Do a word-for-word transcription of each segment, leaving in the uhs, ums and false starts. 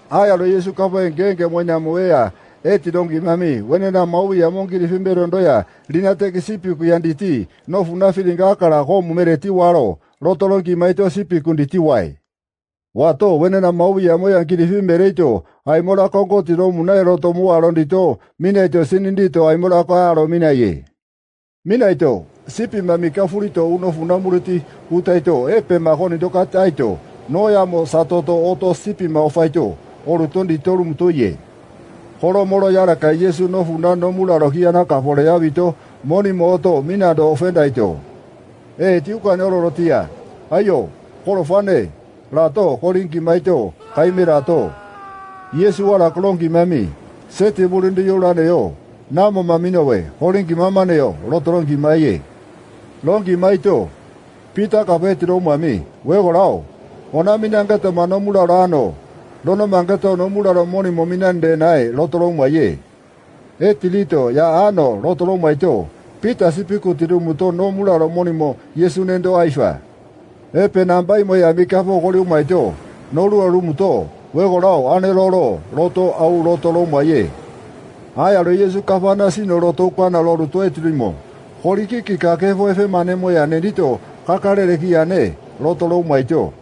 Aya lo Yesu kapo e ngenge moina moea, eti lo ngimami, wenena mauia mo ngiri fimero ndoia, linateki sipiku ya nditi, no funa filinga kala ko mumere tiwalo, loto lo ngimaito sipiku nditi wae. Wato, wenena mauia moia ngiri fimere ito, aimora ko ngoti lo munae loto mualo ndito, minaito sini ndito aimora ko alo minaie. Minaito, sipima mi kafurito uno funa muriti utaito, epe ma koni dokat aito, noia mo satoto oto sipima ofaito, oruto ndito lumutoie. Kolo moro yara kai Yesu no funa no mularo kiana kafore yabito, moni mo oto, mina do ofendaito. E, tiuka ne olorotia. Aio, kolo fane, lato, ko lo ngimaito, kaime lato. Yesu wala ko lo ngimami. Seti bulindi yolane yo. Namo mamino we, ko lo ngimamane yo, loto lo ngimaie. Lo ngimaito. Pita kapo eti lo umami, wego lao. Ona mina ngeto ma no mularo ano. Lono ma ngeto no mularo moni mo mina nde nae, loto lo umaie. Eti lito, ya ano, loto lo umaito. Pita sipiku ti lumuto no mularo moni mo Yesu nendo aifa. Epe nambai moia mi kapo ko lo umaito. No lua lumuto, wego lao, ane lolo, loto au loto lo umaie. Aya lo Yesu kafana sino loto ukana loruto eti limo. Ko likiki kakefo efemane moia ne ndito, kakarere kiane, loto lo umaito.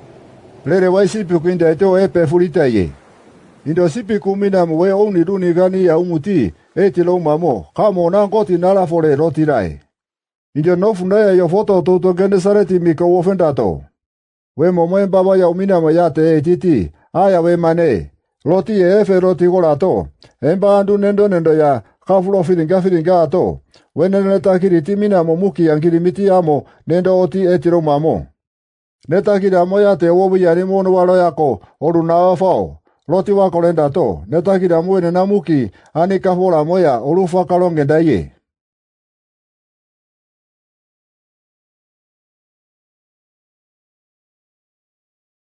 Rere wai sipiku indaito epe furitaie. Indo sipiku mina mo we ouni luni gani ya umuti, eti lo umamo, kamo na ngoti nala fore lotirae. Indo no funaia yo foto touto Genesareti mi ko wofendato. We momo emba ba ya umina mo yate etiti, aya we mane. Lotie efe loti golato. Emba andu nendo nendo ya, kafulo filinga filinga ato. Wenene takiri ti mina mo muki angiri miti amo, nendo oti eti lo umamo. Netakiri amo yate wobu yani mono walo yako, oru na afao. Loti wako lenda to, netakiri amo wenena muki, ani kafola moia, oru fakalo ngendaie.